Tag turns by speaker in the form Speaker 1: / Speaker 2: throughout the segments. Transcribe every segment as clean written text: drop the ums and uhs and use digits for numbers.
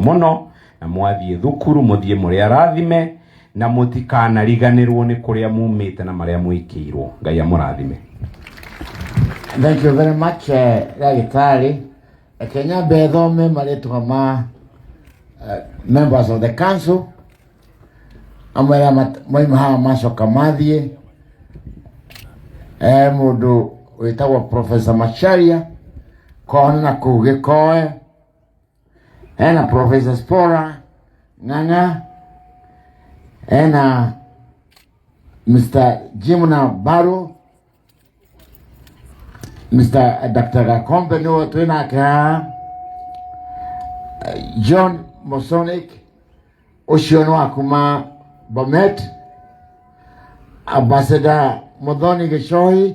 Speaker 1: Mũno na mwathiĩ thukuru mũthiĩ mũrĩ arathime na mũtikanariganĩrwo nĩ kũrĩa mumĩte na marĩa mwĩkĩirwo. Ngai amũrathime.
Speaker 2: Thank you very much, ndagĩtarĩ. Reke nyambe thome marĩtwa ma members of the council amwe arĩa moima haha macoka mathiĩ. Mũndũ wĩtagwo Professor Macharia kona na kũu Gĩkoe, hena Professor Spora Ng'ang'a, hena Mr. Jimna Baro, Mr. Dr. Gakombe nĩwe twĩ nake haha, John Mosonic ũcio nĩ wa kuma Bomet, Ambassador Muthoni Gĩcohi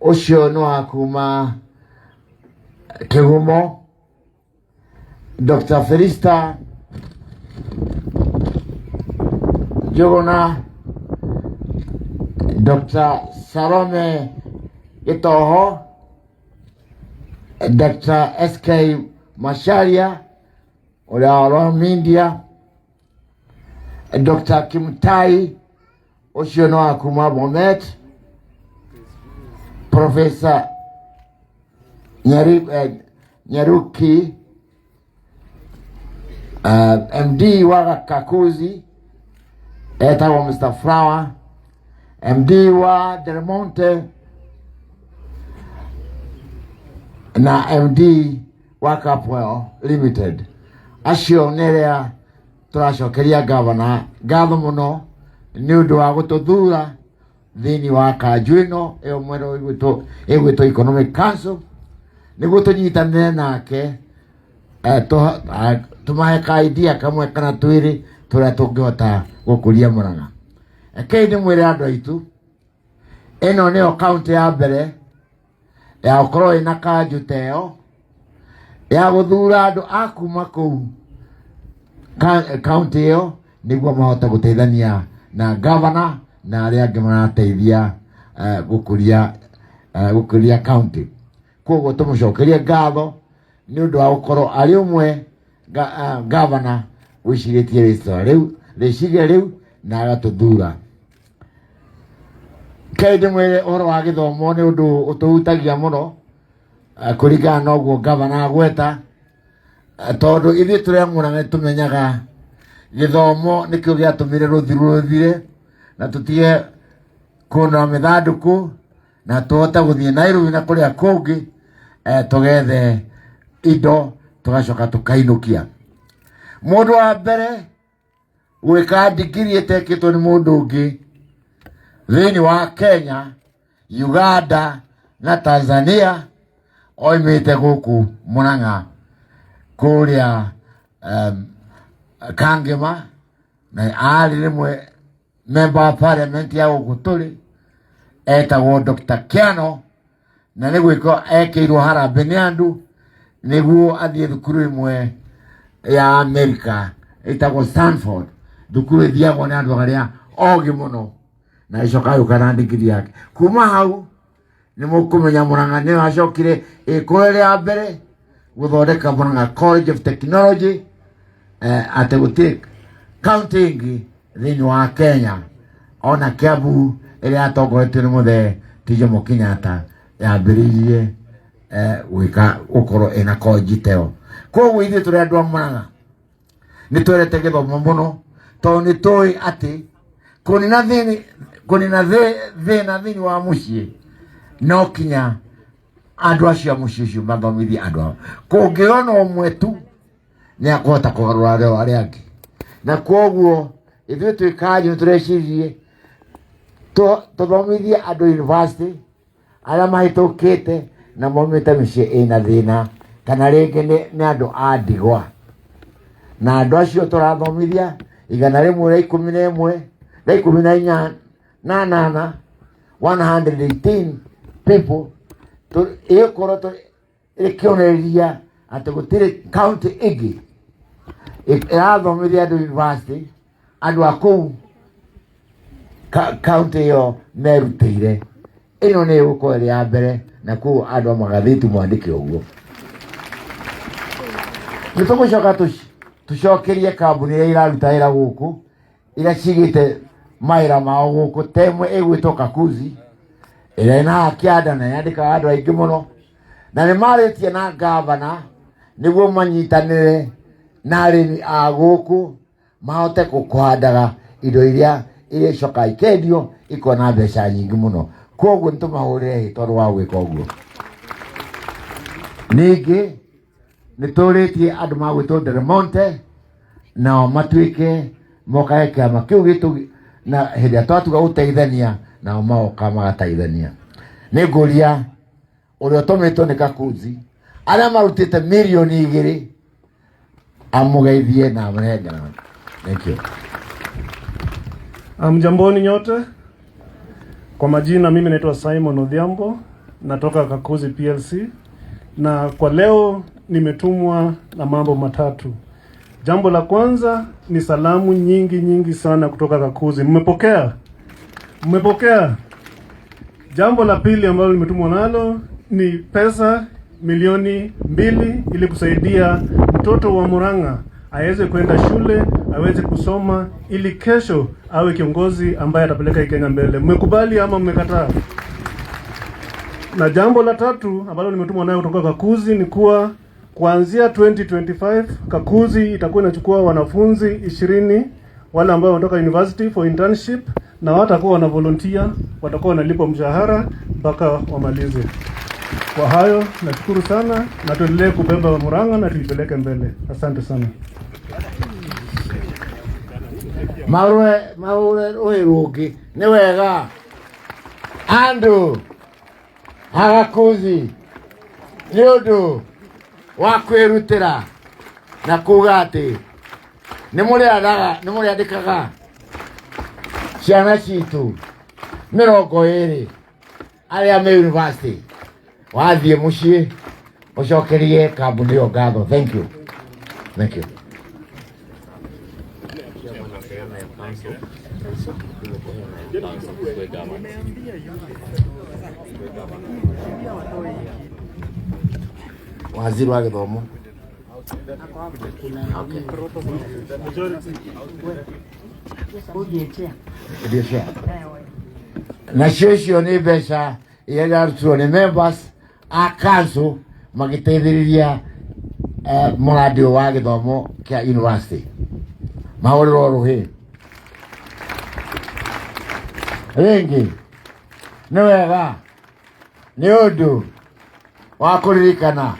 Speaker 2: ũcio nĩ wa kuma Kĩgumo, Dr. Felista Njuguna, Dr. Salome Gĩtoho, Dr. SK Macharia ũrĩa wa Royal Media, Dr. Kimtai ũcio nĩ wa kuma Bomet, Professor Nyaruki, MD wa Kakuzi etagwo Mr. Flower, MD wa Del Monte na MD wa Capwell Limited. Acio nĩ arĩa tũracokeria gavana ngatho mũno nĩ ũndũ wa gũtũthura thĩinĩ wa kanjũ ĩno ĩyo mwerũ ĩgwĩtwo Economic Council, nĩguo tũnyitanĩre nake, tũmahe ka idea kamwe kana twĩrĩ tũrĩa tũngĩhota gũkũria Murang'a. Rekei ndĩmwĩre andũ aitũ, ĩno nĩyo kaũntĩ ya mbere ya gũkorwo ĩna kanjũ ta ĩyo ya gũthura andũ a kuma kũu kaũntĩ ĩyo nĩguo mahote gũteithania na gavana na arĩa angĩ marateithia gũkũria kaũntĩ. Koguo tũmũcokerie ngatho nĩ ũndũ wa gũkorwo arĩ ũmwe gavana wĩcirĩtie rĩciria rĩu, rĩciria rĩu na agatũthura. Kei ndĩmwĩre ũhoro wa gĩthomo nĩ ũndũ ũtũhutagia mũno, kũringana na ũguo gavana agweta, tondũ ithuĩ tũrĩ a Murang'a nĩ tũmenyaga gĩthomo nĩkĩo gĩatũmire rũthiru rũthire na tũtige kũnora mĩthandũkũ na tũhote gũthiĩ Nairobi na kũrĩa kũngĩ, tũgethe indo tũgacoka tũkainũkia. Mũndũ wa mbere gwĩka ndigiri ĩtekĩtwo nĩ mũndũ ũngĩ thĩinĩ wa Kenya, Uganda na Tanzania oimĩte gũkũ Murang'a kũrĩa Kangema, na arĩ rĩmwe member wa parliament ya gũkũ tũrĩ, etagwo Dr. Kiano, na nĩ gwĩka ekĩirwo harambee nĩ andũ nĩguo athiĩ thukuru ĩmwe ya Amerika ĩtagwo Stanford, thukuru ĩthiagwo nĩ andũ arĩa ogĩ mũno, na ĩcoka agĩũka na ndigiri yake. Kuma hau nĩ mũkũmenya Murang'a nĩyo acokire ĩkũrĩa rĩa mbere gũthondeka Murang'a College of Technology, atĩ gũtirĩ county ĩngĩ thĩinĩ wa Kenya ona Kiambu ĩrĩa yatongoretio nĩ mũthee ti Jomo Kenyatta yambĩrĩirie gwĩka gũkorwo ĩna college ta ĩyo. Koguo ithuĩ tũrĩ andũ a Murang'a nĩ twendete gĩthomo mũno, tondũ nĩ tũĩ atĩ kũnina thĩinĩ, kũnina thĩna thĩinĩ wa mũciĩ no kinya andũ acio a mũciĩ ũcio mathomithie andũ ao. Kũngĩona ũmwe tu nĩ akũhota kũgarũra andũ arĩa angĩ, na koguo ithuĩ twĩ kanjũ nĩ tũreciririe tũthomithie andũ university arĩa mahĩtũkĩte na maumĩte mĩciĩ ĩna thĩna kana rĩngĩ nĩ andũ a ndigwa, na andũ acio tũrathomithia igana rĩmwe rĩa ikũmi na ĩmwe rĩa ikũmi na inya na nana, 118 people, ĩgũkorwo ĩkĩonereria atĩ gũtirĩ county ĩngĩ ĩrathomithia andũ university, andũ a kũu county ĩyo merutĩire. Ĩno nĩ ĩgũkorwo ĩrĩ ya mbere, na kũu andũ a magathĩti mwandĩke ũguo. Nĩ tũgũcoka Tucokerie kambuni iria iraruta wĩra gũkũ, iria cigĩte mawĩra mao gũkũ, ta ĩmwe ĩgwĩtwo Kakuzi ĩrĩa ĩna kĩanda na yandĩkaga andũ aingĩ mũno, na nĩ marĩtie na ngavana nĩguo manyitanĩre na arĩmi a gũkũ mahote kũhandaga indo iria icokaga ikendio ikona mbeca nyingĩ mũno. Koguo nĩ tũmahũrĩre hĩ tondũ wa gwĩka ũguo. Ningĩ nĩ tũrĩtie andũ magwĩtwo Del Monte nao matuĩke mokage kĩama kĩu gitũ, na hĩndĩ ĩrĩa twatuga gũteithania nao magoka magateithania. Nĩ ngũria ũrĩa ũtũmĩtwo nĩ Kakuzi arĩa marutĩte 2 mirioni amũgeithie na amũhe ngerenwa. Thank you.
Speaker 3: Mjamboni nyote. Kwa majina mimi naitwa Simon Odhiambo, natoka Kakuzi PLC, na kwa leo nimetumwa na mambo matatu. Jambo la kwanza ni salamu nyingi nyingi sana kutoka Kakuzi. Mmepokea? Mmepokea? Jambo la pili ambalo nimetumwa nalo ni pesa 2 milioni ili kusaidia mtoto wa Murang'a aweze kwenda shule, aweze kusoma ili kesho awe kiongozi ambaye atapeleka hii Kenya mbele. Mmekubali ama mmekataa? Na jambo la tatu ambalo nimetumwa nayo kutoka Kakuzi ni kuwa kuanzia 2025 Kakuzi itakuwa inachukua wanafunzi 20 wale ambao wanatoka university for internship, na watakuwa wana volunteer, watakuwa wanalipwa mshahara mpaka wamalize. Kwa hayo nashukuru sana, na tuendelee kubeba Murang'a na tuipeleke mbele. Asante sana.
Speaker 2: Marwe maure rũĩ rũngĩ nĩ wega andũ agakuzi nĩ ũndũ wa kwĩrutĩra na kuga atĩ nĩ mũrĩathaga nĩ mũrĩandĩkaga ciana citũ 20 arĩa me university. Wathiĩ mũciĩ ũcokerie kambuni ĩyo ngatho. Thank you, thank you. Waziri wa gĩthomo. Okay. Ndio chair. Nacio icio nĩ mbeca iria irarutirwo nĩ members a council magĩteithĩrĩria mũrandi ũyũ wa gĩthomo kĩa university. Mahũrĩrwo rũhĩ rĩngĩ. Nĩ wega nĩ ũndũ wa kũririkana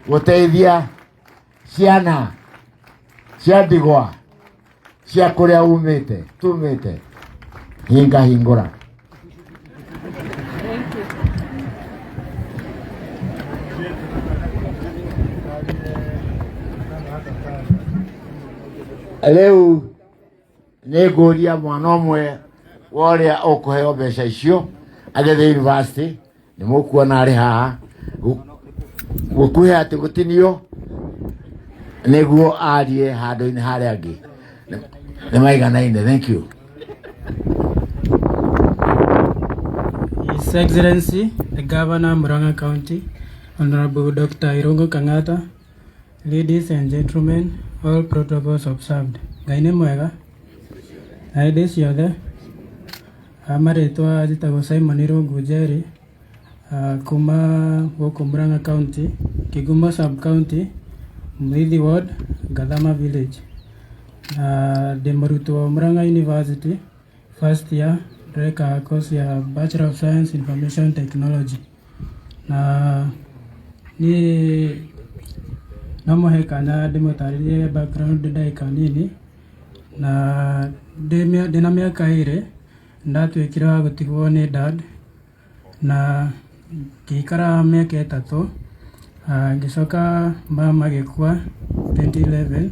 Speaker 2: gũteithia ciana cia ndigwa cia kũrĩa umĩte tumĩte. Hinga hingũra.
Speaker 4: Thank you.
Speaker 2: Rĩu nĩ ngũria mwana ũmwe wa ũrĩa ũkũheo mbeca icio agĩthiĩ university, nĩ mũkuona arĩ haha gũkuhĩ atĩ gũtinio nĩguo arie handũ-inĩ harĩa angĩ nĩ maiganaine. Thank you.
Speaker 5: His Excellency, the Governor, Murang'a County, Honorable Dr. Irungu Kang'ata, ladies and gentlemen, all protocols observed. Ngai nĩ mwega na hĩndĩ ciothe. Marĩtwa njĩtagwo Simon Irungu Njeri, kuma gũkũ Murang'a County, Kigumo Sub County, Muriithi Ward, Gathama Village. Na ndĩ mũrutwo Murang'a University, first year, ndĩreka course ya Bachelor of Science Information Technology. Na niĩ no mũhe kanya ndĩmũtarĩrie background ndagĩka nini. Na ndĩna mĩaka 2 ndatuĩkire wa gũtigwo nĩ dad na ngĩikara mĩaka 3. Ngĩcoka mama agĩkua 2011,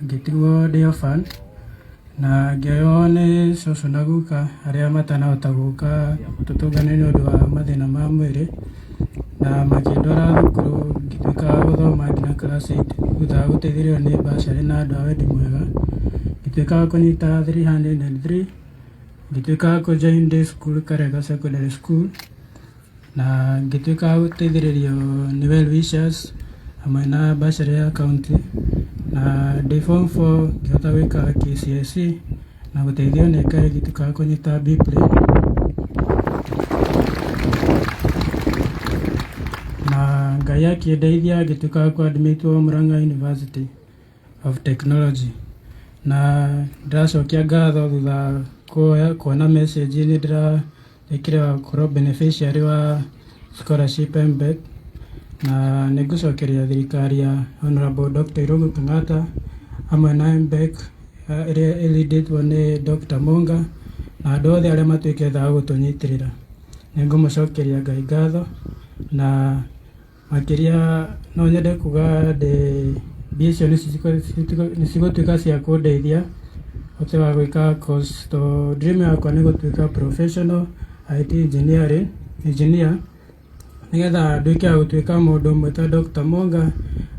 Speaker 5: ngĩtigwo ndĩ orphan na ngĩoywo nĩ cũcũ na guka arĩa matanahota gũka tũtũngane nĩ ũndũ wa mathĩna ma mwĩrĩ, na makĩndwara thukuru ngĩtuĩka wa gũthoma nginya class 8 thutha wa gũteithĩrĩrio nĩ bursary na andũ a wendi mwega. Ngĩtuĩka wa kũnyita 303, ngĩtuĩka wa kũ join day school Karega Secondary School, na ngĩtuĩka wa gũteithĩrĩrio nĩ well wishers hamwe na bursary ya county. Na ndĩ form 4 ngĩhota gwĩka KCSE na gũteithio nĩ Ngai ngĩtuĩka wa kũnyita B plain. Na Ngai akĩndeithia ngĩtuĩka wa kũ-admitwo Murang'a University of Technology. Na ndĩracokia ngatho thutha kuona message nĩ ndĩratuĩkire wa gũkorwo beneficiary wa scholarship MBET. Na nĩ ngũcokeria thirikari ya Honorable Dr. Irungu Kang'ata hamwe na MBEC ĩrĩa ĩlindĩtwo nĩ Dr. Munga na andũ othe arĩa matuĩkĩte a gũtũnyitĩrĩra. Nĩ ngũmũcokeria Ngai ngatho na makĩria no nyende kuga ndĩ mbia icio nĩ cigũtuĩka cia kũndeithia hote wa gwĩka course to dream yakwa nĩ gũtuĩka professional IT engineering engineer nĩgetha nduĩke wa gũtuĩka mũndũ ũmwe ta Dr. Monga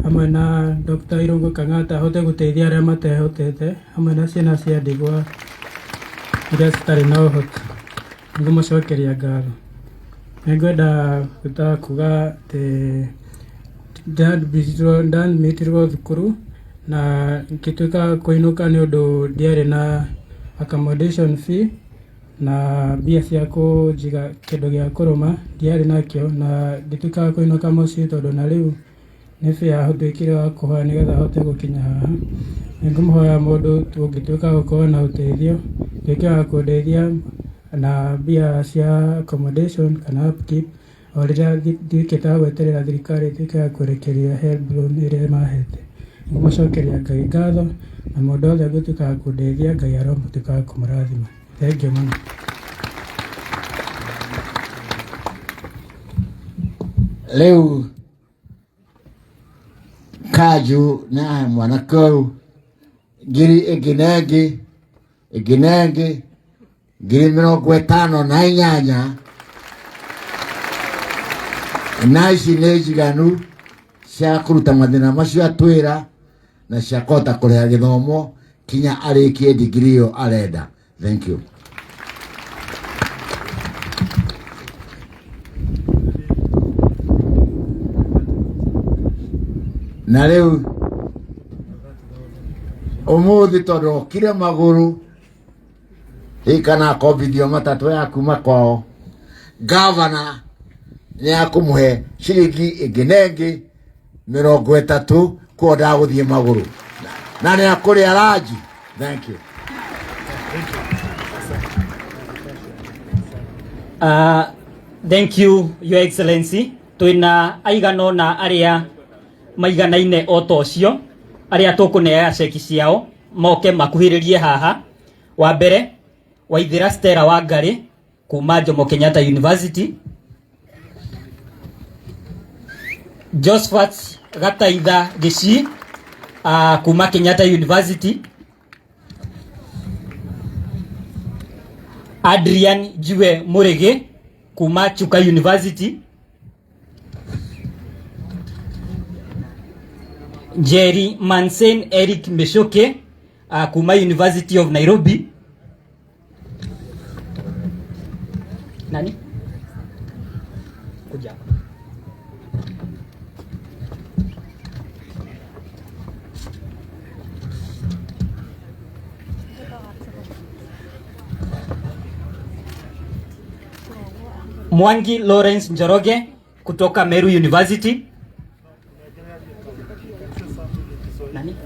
Speaker 5: hamwe na Dr. Irungu Kang'ata hote gũteithia arĩa matehotete hamwe na ciana cia ndigwa iria citarĩ na ũhoti. Nĩngũmũcokeria ngatho. Nĩngwenda gũta kuga atĩ ndadmitirwo thukuru na ngĩtuĩka wa kũinũka nĩ ũndũ ndiarĩ na accommodation fee na mbia cia kũnjiga kĩndũ gĩa kũrũma ndiarĩ nakĩo na ngĩtuĩka wa kũinũka mũciĩ tondũ na rĩu nĩ bĩa nduĩkire wa kũhoya nĩgetha hote gũkinya haha. Nĩngũmũhoya mũndũ ũngĩtuĩka gũkorwo na ũteithio tuĩke wa kũndeithia na mbia cia accommodation kana upkeep o rĩrĩa nduĩkĩte wa gweterera thirikari ĩtuĩke ya kũrekereria HELB loan ĩrĩa ĩmahete. Nĩngũmũcokeria Ngai ngatho na mũndũ wothe ũngĩtuĩka wa kũndeithia Ngai aromũtuĩka wa kũmũrathima. Thengiũ mũno.
Speaker 2: Rĩu kanju nĩ ahe mwanake ũyũ ngiri ĩngĩ na ĩngĩ ĩngĩ na ĩngĩ 58,000 na ici nĩ njiganu cia kũruta mathĩna macio atwĩra na cia kũhota kũrĩha gĩthomo kinya arĩkie digiri ĩyo arenda. Thank you. Na rĩu ũmũthĩ tondũ okire magũrũ ĩ kana akombithio matatũ ya kuma kwao, gavana nĩ akũmũhe ciringi ĩngĩ na ĩngĩ 30 kuo ndagũthiĩ magũrũ na nĩ akũrĩa ranji. Thank you.
Speaker 4: Thank you, Your Excellency. Twina aigana ũna arĩa maiganaine o ta ũcio arĩa tũkũneaga ceki ciao moke makuhĩrĩrie haha. Wa mbere Waithĩra Stella Wangari kuma Jomo Kenyatta University, Josephat Gataitha Gĩcii kuma Kenyatta University, Adrian Jue Murigi kuma Chuka University, Jerry Mansen Eric Meshoke kuma University of Nairobi. Nani? Kuja. Mwangi Lawrence Njoroge kutoka Meru University. Nani?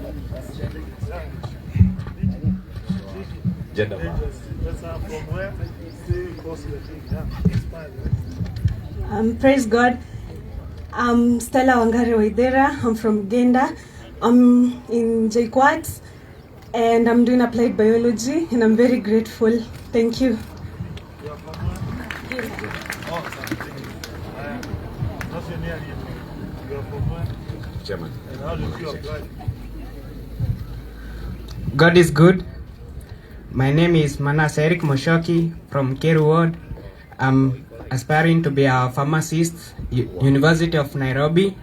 Speaker 6: Praise God. I'm Stella Wangari Waithera. I'm from Genda. I'm in JKUAT and I'm doing applied biology and I'm very grateful. Thank you.
Speaker 1: Chairman.
Speaker 7: God is good. My name is Manas Eric Moshoki from Keru Ward. I'm aspiring to be a pharmacist, University of Nairobi,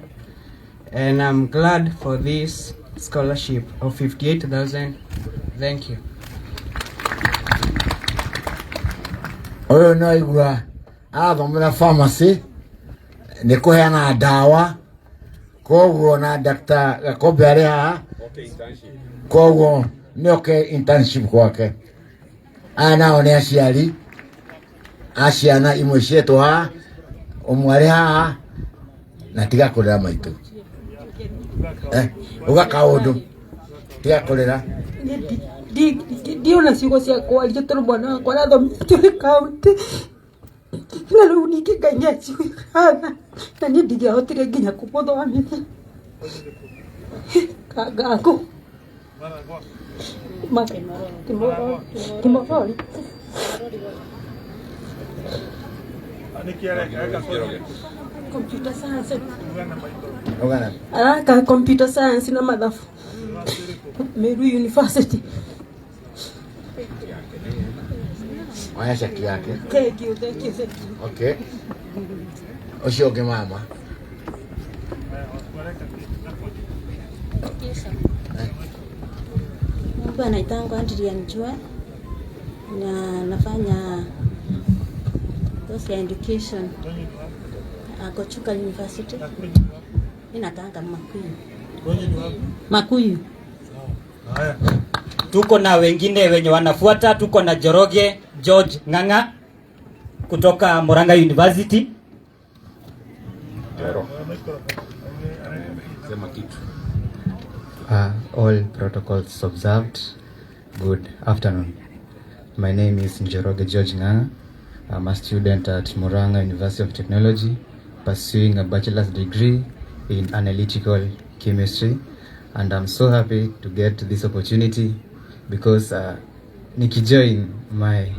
Speaker 7: and I'm glad for this scholarship of 58,000. Thank you.
Speaker 2: Ũyũ no aigua arathomera pharmacy nĩ kũheana ndawa, koguo na Dr. Gakombe arĩ haha Koguo nĩoke internship gwake. Aya nao nĩ aciari a ciana imwe cietwo haha, ũmwe arĩ haha na tiga kũrĩra maitũ. Uga kaũndũ, tiga kũrĩra.
Speaker 8: Ndiona ciugo cia kwaria tondũ mwana wakwa arathomithĩtio nĩ kaunti na rĩu ningĩ Ngai nĩ anjiguĩra na niĩ ndingĩahotire nginya kũmũthomithia. Kangangu Kimorori. Computer science. Araka computer science na mathabu Meru University.
Speaker 2: Oya ceki yake.
Speaker 8: Thank you, thank you, thank you.
Speaker 2: Okay. Ũcio ũngĩ mama.
Speaker 9: Mungu anaitangwa Adrian Jua na nafanya course ya education ako Chuka University. Ninatanga Makuyu. Makuyu.
Speaker 4: Tuko na wengine wenye wanafuata. Tuko na Joroge George Ng'ang'a kutoka Murang'a University.
Speaker 1: Sema kitu.
Speaker 10: All protocols observed. Good afternoon. My name is Njoroge George Ng'ang'a. I'm a student at Murang'a University of Technology, pursuing a bachelor's degree in analytical chemistry. And I'm so happy to get this opportunity because nikijoin my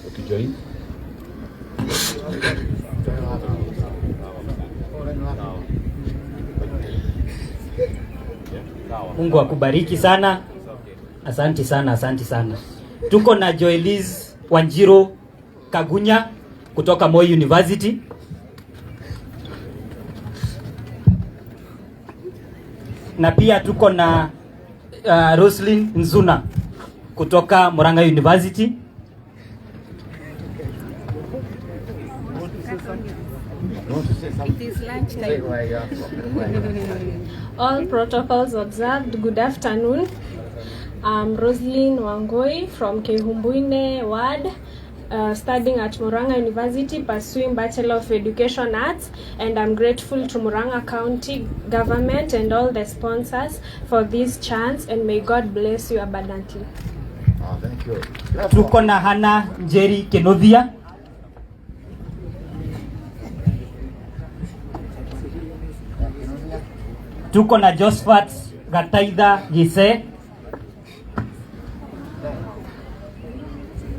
Speaker 1: Ukijoin?
Speaker 4: Mungu akubariki sana. Asanti sana, asanti sana. Tuko na Joeliz Wanjiro Kagunya kutoka Moi University. Na pia tuko na Roslyn Nzuna kutoka Murang'a University.
Speaker 11: It is lunchtime. All protocols observed. Good afternoon. I'm Roslyn Wangoi from Kihumbuine Ward, studying at Murang'a University, pursuing Bachelor of Education Arts, and I'm grateful to Murang'a County government and all the sponsors for this chance, and may God bless you abundantly.
Speaker 2: Oh, thank you.
Speaker 4: Tuko na Hannah Njeri Kenothia. Tuko na Josephat Gataitha Gise.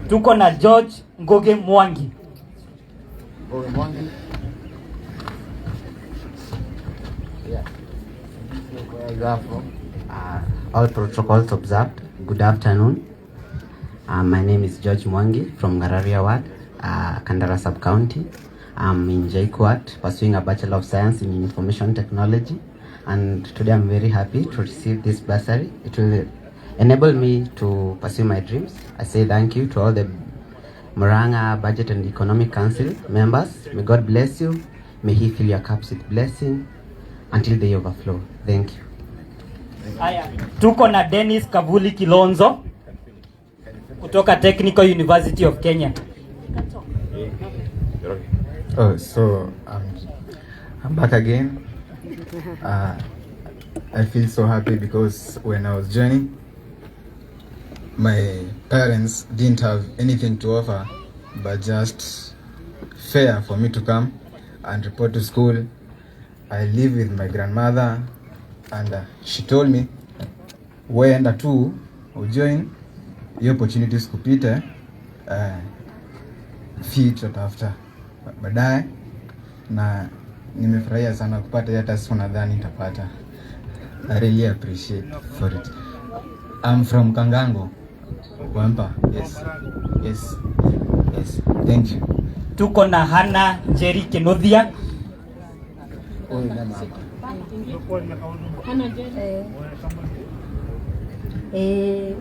Speaker 4: Tuko na George Ngoge Mwangi.
Speaker 2: Ngoge Mwangi. Yeah. Where you are from?
Speaker 12: All protocols observed. Good afternoon. My name is George Mwangi from Ngararia Ward, Kandara Sub-County. I'm in JKUAT, pursuing a Bachelor of Science in Information Technology. And today I'm very happy to receive this bursary. It will enable me to pursue my dreams. I say thank you to all the Murang'a Budget and Economic Council members. May God bless you. May He fill your cups with blessing until they overflow. Thank you.
Speaker 4: Haya, tuko na Dennis Kavuli Kilonzo kutoka Technical University of Kenya.
Speaker 10: Oh, so I'm back again. I feel so happy because when I was joining, my parents didn't have anything to offer but just fare for me to come and report to school. I live with my grandmother, and she told me, weenda tu ujoin hiyo opportunities kupita, fee tutatafuta baadaye. Na nimefurahia sana kupata, hata siku nadhani nitapata. I really appreciate for it. I'm from Kangango, Wampa. Yes. Yes. Yes. Thank you.
Speaker 4: Tuko na Hannah Njeri Kenothia.
Speaker 8: Ĩĩ,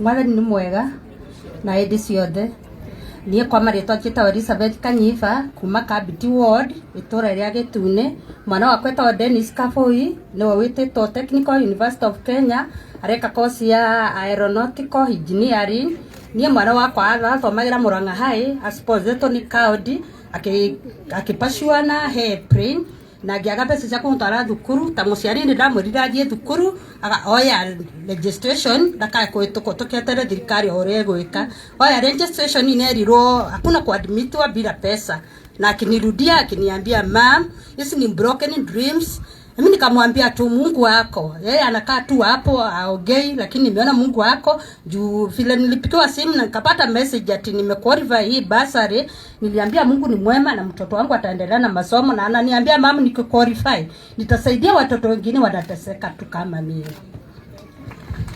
Speaker 8: Mwathani nĩ mwega na hĩndĩ ciothe. Niĩ kwa marĩtwa njĩtagwo Elizabeth Kanyiba kuma Kabiti Ward, itũra rĩa Gĩtune. Mwana wakwa etagwo Dennis Kabui, nĩwe wĩtĩtwo Technical University of Kenya, areka course ya Aeronautical Engineering. Niĩ mwana wakwa arathomagĩra Murang'a High, asponsetwo nĩ county, akĩpacuana he plane na ngĩaga mbeca cia kũmũtwara thukuru. Ta mũciari nĩ ndamwĩrire athiĩ thukuru, oya registration ndakae kũhĩtũkwo, tũketere thirikari o ũrĩa ĩgwĩka. Oya registration, nĩerirwo hakuna kuadmitiwa bila pesa, na akinirudia akiniambia, "Mam, hizi ni broken dreams." Mimi nikamwambia tu Mungu wako, yeye anakaa tu hapo aongei, lakini nimeona Mungu wako juu vile nilipigiwa simu na nikapata message ati nimequalify hii bursary. Niliambia Mungu ni mwema na mtoto wangu ataendelea na masomo, na ananiambia, "Mama, nikiqualify nitasaidia watoto wengine wanateseka tu kama mimi."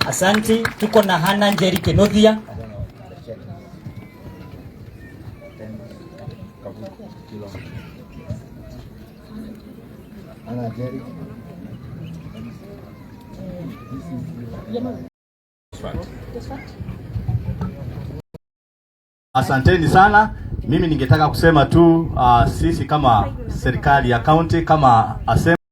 Speaker 4: Asanti. Tuko na Hana Njeri Kinuthia.
Speaker 2: Ana Jerry.
Speaker 13: Asanteni sana. Mimi ningetaka kusema tu sisi kama serikali ya county, kama assembly